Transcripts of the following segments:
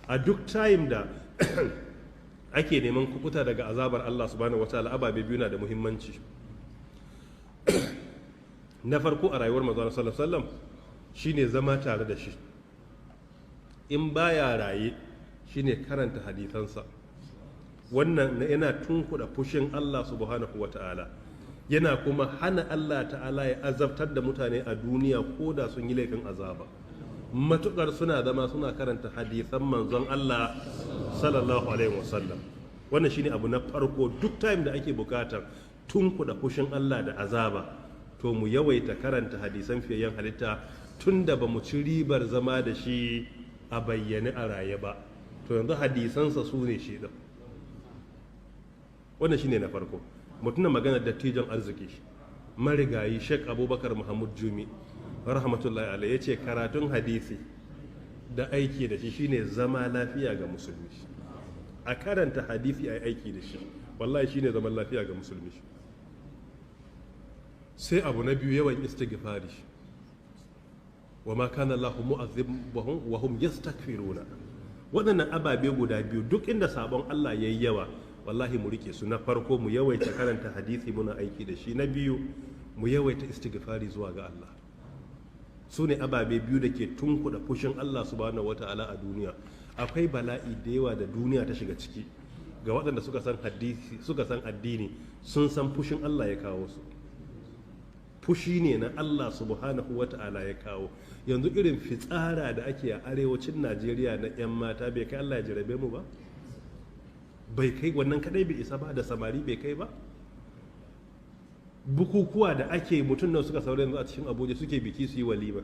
A duk time da ake neman kukuta daga azabar Allah subhanahu wataala, ababe biyu na da muhimmanci. Na farko a rayuwar manzon sallallahu alaihi wasallam shine zama tare da shi. In baya raye, shine karanta hadisansa. Wannan yana tunkuda fushin Allah subhanahu wataala, yana kuma hana Allah ta'ala ya azabtar da mutane a duniya ko da sun yi laifin azaba, matukar suna zama suna karanta hadisan manzon Allah sallallahu alaihi wasallam. Wannan shine abu na farko. Duk time da ake bukatar tunkuda fushin Allah da azaba, to mu yawaita karanta hadisan fiyayyen halitta. Tun da ba mu ci ribar zama da shi a bayyane a raye ba, to yanzu hadisansa su ne shi din. Wannan shine na farko. Mutuna magana dattijon arziki, marigayi Sheikh Abubakar Muhammad Jumi rahmatullahi alaihi, ya ce karatun hadisi da aiki da shi shine zama lafiya ga musulmi. A karanta hadisi, a aiki da shi, wallahi shine zaman lafiya ga musulmi. Sai abu na biyu, yawan istighfari. Wa ma kana Allahu mu'azzibahum wa hum yastaghfiruna. Waɗannan ababe guda biyu, duk inda sabon Allah yayi yawa, wallahi mu rike su. Na farko, mu yawaita karanta hadisi muna aiki da shi. Na biyu, mu yawaita istighfari zuwa ga Allah. Su ne ababe biyu da ke tunkuɗa fushin Allah subhanahu wata'ala a duniya. Akwai bala'i da yawa da duniya ta shiga ciki. Ga waɗanda suka san hadisi, suka san addini, sun san fushin Allah ya kawo su. Fushi ne na Allah subhanahu wata'ala ya kawo. Yanzu irin fitsara da ake a arewacin Najeriya na 'yan mata, bai kai Allah ya jarabe mu ba? Bai kai wannan kadai bai isa ba? Da samari bai kai ba? Bukukuwa da ake, mutum nan suka saurayi yanzu a cikin Abuja suke biki su yi walima?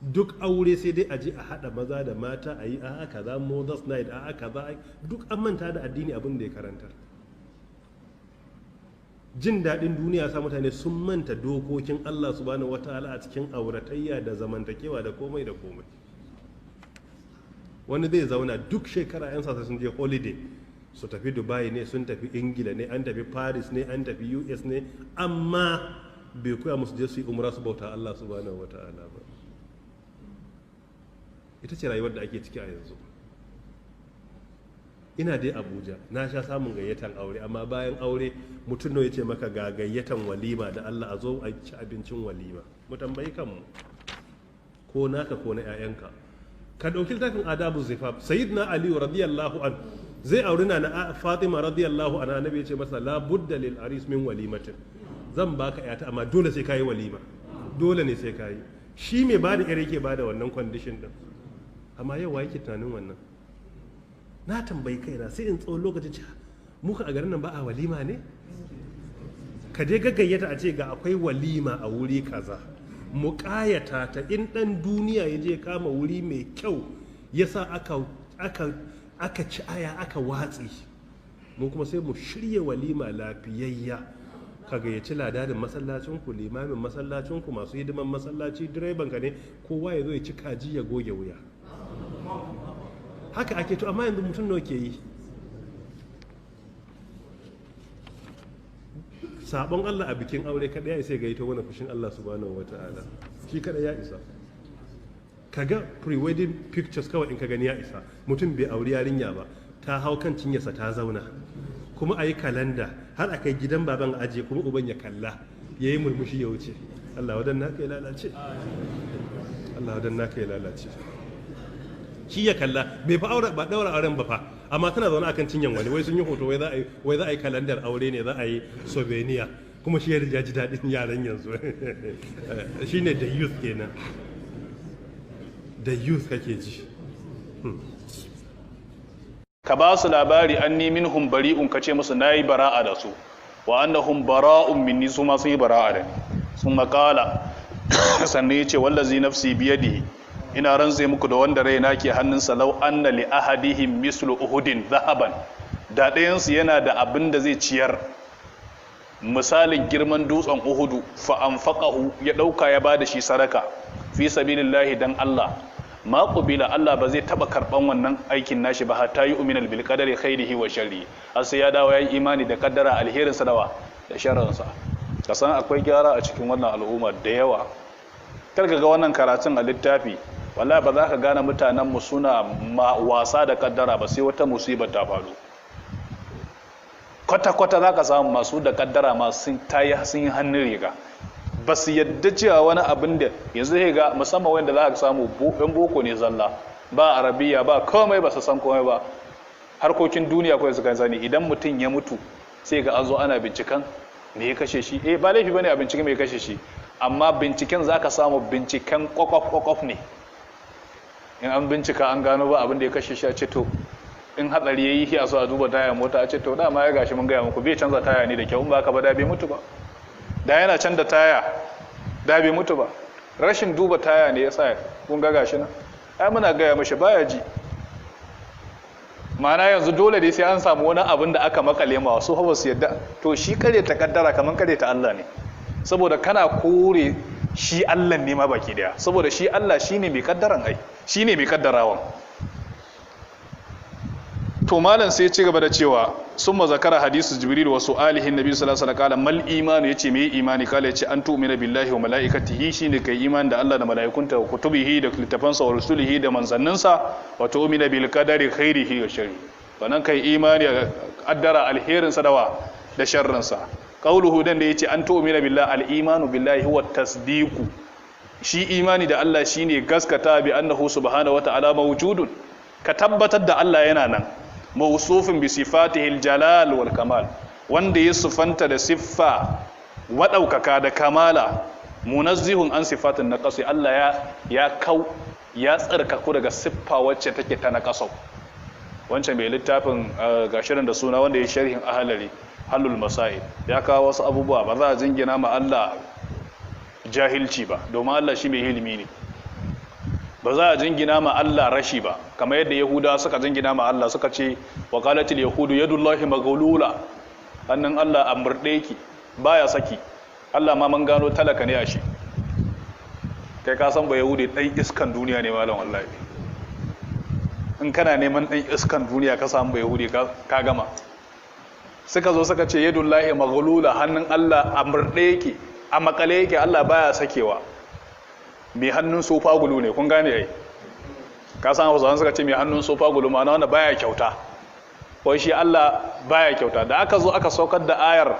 Duk aure sai dai a je a haɗa maza da mata a yi a kaza, mothers night, a kaza. Duk an manta da addini, abin da ya karantar. Jin daɗin duniya sa mutane sun manta dokokin Allah subhanahu wataala a cikin auratayya da zamantakewa da komai da komai. Wani zai zauna duk shekara 'yan sasa sun je holiday, su tafi Dubai ne, sun tafi Ingila ne, an tafi Paris ne, an tafi US ne, amma bai koya musu je su yi umra su bauta Allah subhanahu wataala ba. Ita ce rayuwar da ake ciki a yanzu. Ina dai Abuja, na sha samun gayyatan aure, amma bayan aure mutum nawa ya ce maka ga gayyatan walima, da Allah a zo a ci abincin walima? Mu tambayi kanmu, ko naka ko na 'ya'yanka. Ka ɗauki littafin Adabu Zifaf. Sayyidina Aliyu radiyallahu an zai auri na Fatima radiyallahu anha. Annabi ya ce masa, la budda lil aris min walimatin. Zan baka yata, amma dole sai kayi walima, dole ne sai kayi. Shi mai bada yar yake bada wannan condition din. Amma yau wa yake tunanin wannan? Na tambayi kaina, sai in tsawon lokacin cewa muka a garin nan ba a walima ne. Ka je gaggayyata a ce ga akwai walima a wuri kaza, mu ƙayata ta. In ɗan duniya ya je kama wuri mai kyau ya sa aka ci aya aka watsi, mu kuma sai mu shirya walima lafiyayya. Ka gayyaci ladanin masallacinku, limamin masallacinku, masu hidiman masallaci, direban ka ne, kowa ya zo ya ci kaji ya goge wuya. Haka ake. To amma yanzu mutum nawa ke yi? Sabon Allah a bikin aure kada ya isa ya gaito wani fushin Allah subhanahu wata'ala. Shi kada ya isa. Kaga pre-wedding pictures kawai, in ka gani ya isa. Mutum bai auri yarinya ba, ta hau kan cinyarsa ta zauna. Kuma a yi kalanda har a kai gidan baban ajiye, kuma uban ya kalla ya yi murmushi ya wuce. Allah wadan naka ya lalace, Allah wadan naka ya lalace. Shi ya kalla, bai fa aure ba, daura auren ba fa, amma tana zaune akan cinyan wani. Wai sun yi hoto, wai za a yi kalandar aure ne, za a yi souvenir. Kuma shi ya ji daɗin yaran yanzu shine the youth kenan, the youth kake ji. Ka ba su labari, anni minhum bari'un, ka ce musu nayi bara'a da su, wa annahum bara'un minni, su ma sun yi bara'a da ni. Sun makala, sannan ya ce, wallazi nafsi biyadihi, ina rantse muku da wanda raina ke hannunsa, law anna li ahadihim mislu uhudin zahaban, da ɗayansu yana da abin da zai ciyar misalin girman dutsen Uhudu, fa anfaqahu, ya ɗauka ya bada shi sadaka fi sabilillahi dan Allah, ma qubila, Allah ba zai taba karban wannan aikin nashi ba, hatta yu'mina bil qadari khairihi wa sharrihi, har sai ya dawo yayi imani da kaddara, alherin sa dawa da sharrin sa. Ka san akwai gyara a cikin wannan al'umma da yawa. Kar ka ga wannan karatun a littafi. Wallahi ba za ka gane mutanen mu suna wasa da kaddara ba sai wata musiba ta faru. Kwata-kwata za ka samu masu da kaddara ma sun tayi sun yi hannun riga, ba su yadda cewa wani abin da yanzu sai ga musamman wanda za ka samu yan boko ne zalla, ba arabiya ba komai, ba su san komai ba, harkokin duniya kawai suka sani. Idan mutum ya mutu sai ga an zo ana binciken me ya kashe shi. Eh, ba laifi bane a binciken me ya kashe shi, amma binciken za ka samu binciken kwakwaf kwakwaf ne. In an bincika an gano ba abin da ya kashe shi, a ce to in hatsari ya yi shi a so a duba taya mota, a ce to dama ya gashi mun gaya muku bai canza taya ne da kyau, in ba ka ba da bai mutu ba, da yana canza taya da bai mutu ba, rashin duba taya ne ya sa kun ga gashi nan, ai muna gaya mashi baya ji. Ma'ana yanzu dole dai sai an samu wani abin da aka makale ma wasu hawa su yadda. To shi kare ta kaddara kaman kare ta Allah ne, saboda kana kore shi Allah ne ma baki daya, saboda shi Allah shine mai kaddaran, ai shine mai kaddarawan. To malam sai ya ci gaba da cewa summa zakara hadisu jibril wa su'alihi nabi sallallahu alaihi wasallam kala mal imanu, yace me imani, kala yace an tu'mina billahi wa malaikatihi, shine kai imani da Allah da malaikunta wa kutubihi da littafansa wa rusulihi da manzanninsa, wa tu'mina bil qadari khairihi wa sharrihi, wannan kai imani da kaddara alherin sa dawa da sharrin sa. Qauluhu dan da yace an tu'mina billahi, al imanu billahi huwa tasdiqu, shi imani da Allah shine gaskata bi annahu subhanahu wa ta'ala mawjudun, ka tabbatar da Allah yana nan, mawsufin bi sifatihi aljalal wal kamal, wanda ya sufanta da siffa wadaukaka da kamala, munazzihun an sifatin naqasi, Allah ya kau ya tsarkaku daga siffa wacce take ta naqasau. Wancan mai littafin gashirin da suna wanda ya sharhin ahalari halul masail ya kawo wasu abubuwa, ba za a jingina ma Allah jahilci ba domin Allah shi mai ilimi ne, ba za a jingina ma Allah rashi ba kamar yadda Yahuda suka jingina ma Allah, suka ce wa qalatil yahudu yadullahi maghlula, annan Allah a murde ki baya saki, Allah ma man gano talaka ne a shi. Kai ka san ba Yahudi dan iskan duniya ne malam, wallahi in kana neman dan iskan duniya ka samu ba Yahudi ka gama. Suka zo suka ce yadullahi maghlula, hannun Allah a murde ki a makale yake, Allah baya sakewa, mai hannun sofa gulu ne, kun gane ai, ka san Hausawan suka ce mai hannun sofa gulu, ma'ana wanda baya kyauta, wai shi Allah baya kyauta. Da aka zo aka saukar da ayar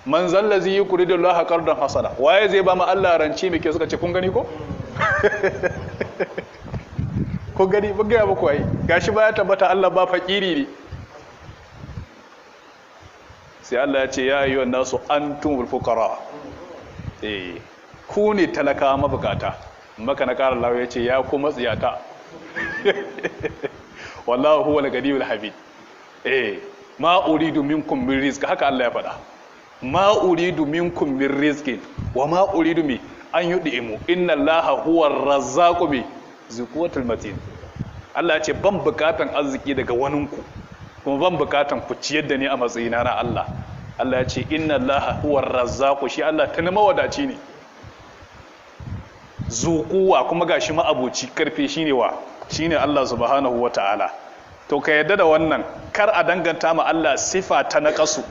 man zallazi yuqridu Allah qardan hasana, waye zai ba mu Allah rance mai kyau, suka ce kun gani ko kun gani, mun ga muku ai gashi baya tabbata Allah ba fakiri ne. Sai Allah ya ce ya ayyuhan nasu antumul fuqara, eh ku ne talakawa mabukata. Maka na ƙara lawa ya ce ya kuma tsiyata wallahu huwa al-ganiyul hamid. Eh, ma uridu minkum min rizq, haka Allah ya faɗa, ma uridu minkum min rizqin wa ma uridu mi an yud'imu inna Allaha huwa ar-razzaqu bi ziquwatil matin. Allah ya ce ban bukatan arziki daga waninku, kuma ban bukatan ku ciyar da ni a matsayina na Allah. Allah ya ce inna Allaha huwa ar-razzaqu, shi Allah tuni mawadaci ne, zuƙuwa kuma gashi ma'aboci karfe shine wa shine Allah subhanahu wata'ala. To ka yadda da wannan, kar a danganta ma Allah sifa ta naqasu,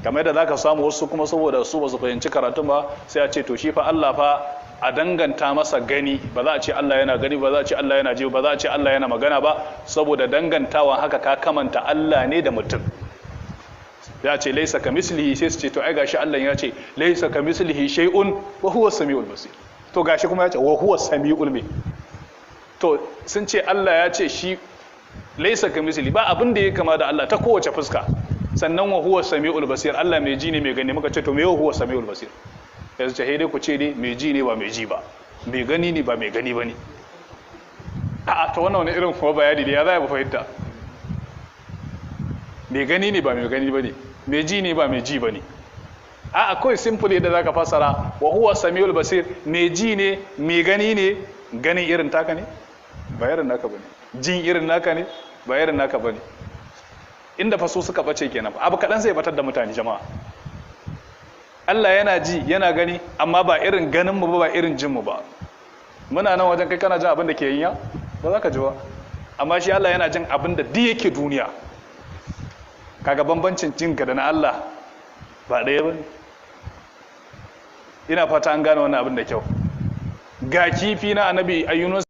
kamar yadda zaka samu wasu kuma saboda su basu fahimci karatun ba sai a ce to shi fa Allah fa a danganta masa gani, ba za a ce Allah yana gani ba, za a ce Allah yana ji ba, za a ce Allah yana magana ba, saboda dangantawa haka ka kamanta Allah ne da mutum. Ya ce laisa kamislihi, sai su ce to ai gashi Allah ya ce laisa kamislihi shay'un wa huwa samiul basir. To gashi kuma ya ce wa huwa samiul mi, to sun ce Allah ya ce shi laisa kamisli, ba abin da ya kama da Allah ta kowace fuska, sannan wa huwa samiul basir, Allah mai ji ne mai gani. Muka ce to me huwa samiul basir? Yanzu ce dai ku ce dai mai ji ne ba mai ji ba, mai gani ne ba mai gani bane. A'a to wannan wani irin kuma bayani ne, ya za ya fahimta? Mai gani ne ba mai gani bane, mai ji ne ba mai ji bane. A'a kawai simple yadda zaka fasara wa huwa samiul basir, mai ji ne mai gani ne, ganin irin taka ne ba irin naka bane, jin irin naka ne ba irin naka bane. Inda faso suka bace kenan, abu kadan sai batar da mutane jama'a. Allah yana ji yana gani, amma ba irin ganin mu ba, ba irin jin mu ba. Muna nan wajen kai kana jin abin da ke yin ya ba za ka ji ba, amma shi Allah yana jin abin da duk yake duniya. Kaga bambancin jinka da na Allah ba ɗaya bane. Ina fata an gane wannan abin da kyau. Ga kifi na annabi ayyunus